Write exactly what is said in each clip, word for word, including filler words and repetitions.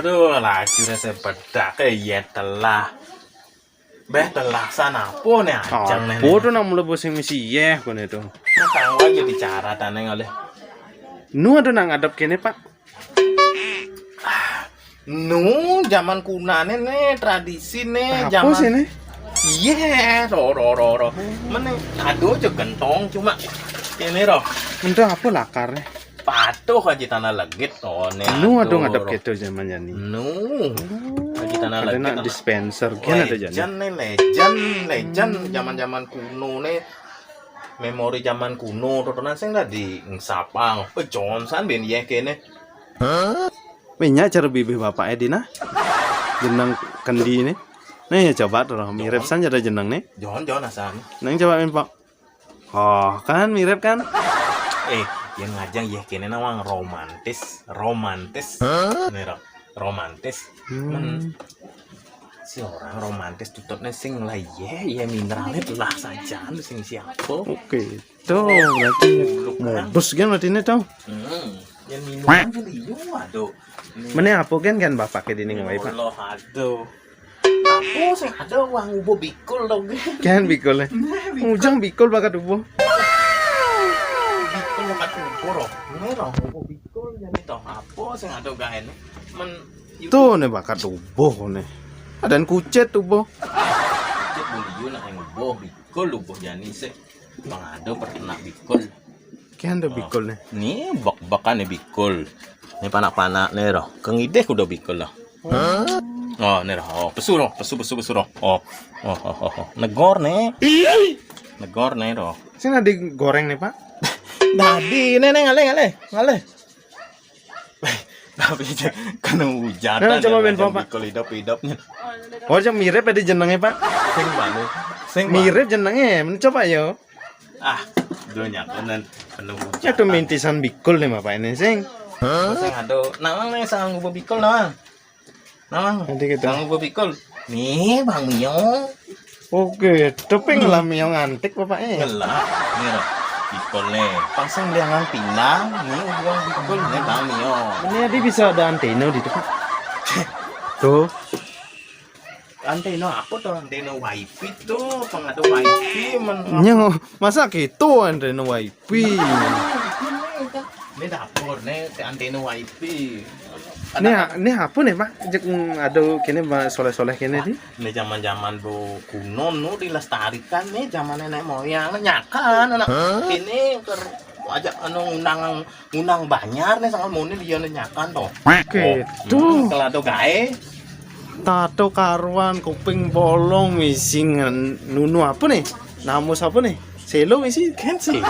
Tuh, laju rasa bedak, eh, iya telah. Beh, telah sana apa nih ajang nih? Apa tuh nak mula pusing misi, iya, kono itu. Nah, kang lagi bicara taneng oleh. Nu ada nak ngadep kene, Pak? Nu, zaman kunane nih, tradisi nih, apa zaman sih nih? Iya, ro, ro, ro, ro. Mene, aduh, aja gentong, cuma ini, roh. Itu apa lakarnya? Patuh aja tanah legit, oh, nih, nu, aduh, aduh, ngadep roh. Gitu zaman jani. Nu. Aja tanah ada legit, nak anak dispenser, kan ada jani. Legend nih, legend, legend, zaman-zaman kuno nih. Memori zaman kuno, tontonan sing tadi ngesapang. Eh, Johnson ben iya kene. Minyak cara bibih bapak Edi nah. Jeneng kendi ini. Nih, coba tuh, mirip san ada jeneng nih. John, John asan. Neng coba, Pak. Oh, kan mirip kan? Eh, yang ngajang ya kene nawang romantis, romantis. Nih, Ro. Romantis. Hmm. Men, si orang romantis tutupnya sing lah, iya, iya, mineralnya telah saja, anu sing siapa? Oke. Tuh, berarti modus kan berarti ini tuh. Hmm. Yang minum aja liu, aduh. Mene apa kan, kan bapak ke dinding wae, Pak? Allah, aduh. Apa sing ada uang ubo bikul dong? Kan bikul, eh. Nah, bikul. Ujang bikul bakat ubo. Bikul bakat ubo, roh. Ini roh ubo bikul jadi toh apa sing ada gaene? Men tuh nih bakat ubo nih. Ada kucet ubo. Kucet beliau nak yang ubo bikul ubo jani sih. Bang ada pernah bikul. Kian ada bikul nih. Nih bak-bakan nih bikul. Nih panak-panak nih roh. Kengideh udah bikul lah. Oh, nih roh. Oh, pesu roh, pesu, pesu, pesu roh. Oh, oh, oh, oh, oh. Negor nih. Negor nih roh. Sini ada goreng nih, Pak. Tadi nih, nih, ngalih, ngalih, ngalih. Tapi kena hujatan. Nah, coba ya, ben, Pak. Bikul hidup-hidupnya. Oh, aja mirip ada jenenge, Pak. Sing mana? Sing mana? Mirip jenenge, men coba yo. Ah, dunia kenen penuh hujatan. Ya tuh mintisan bikul nih bapak ini, sing. Sing ada. Nawang nih sang ngubo bikul nawang. Nawang. Nanti kita. Sang ngubo bikul. Nih, Bang Mio. Oke, tapi ngelah Mio ngantik bapak eh. Ngelah. Nih, roh. Bikul nih. Pasang liangan pinang, nih uang bikul nih Bang Mio. Ini tadi bisa ada antena di depan. Tuh. Antena apa tuh? Antena wifi tuh, pengadu wifi men. Nyo, masa gitu antena wifi? Ini dapur nih, antena wifi. Ini, ini apa nih, Pak? Jek, mm, aduh, kini, Pak, soleh-soleh kini di. Ini zaman-zaman bu kuno nu dilestarikan nih, zaman nenek moyang nyakan anak ini ker ajak anu ngundang ngundang banjar nih sangat muni dia nyakan toh. Oke, tuh. Kalau ada gae. Tato karuan, kuping bolong, misi ngen-, nunu apa nih? Namus apa nih? Selo misi? Kan selo.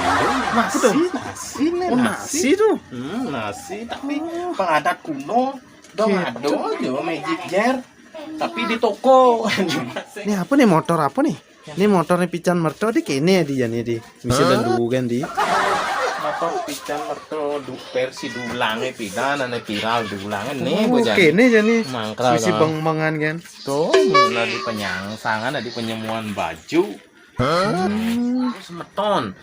Mas tuh. Nasi, nasi nih, oh, nasi. Nasi tuh. Hmm, nasi tapi pengadat kuno dong ada aja magic jar. Tapi di toko. Ini apa nih, motor apa nih? Ini motor nih pican merto di kene di jani di. Bisa dan dulu kan di. Motor pican merto du, versi dulangnya pidan ane viral dulangnya nih. Oh, bojang. Kene jani. Mangkal. Sisi beng-bengan kan. Tuh, mulai di penyangsangan, di penyemuan baju. Hmm. Semeton.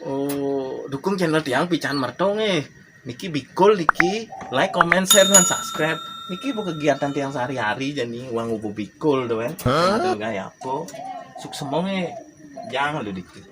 Oh, dukung channel tiang pican merto nih. Niki bikul niki, like, comment, share, dan subscribe. Niki bu kegiatan tiang sehari-hari jadi uang ubu bikul tuh kan. Ada gaya apa? Suksemonge jangan lu dikit.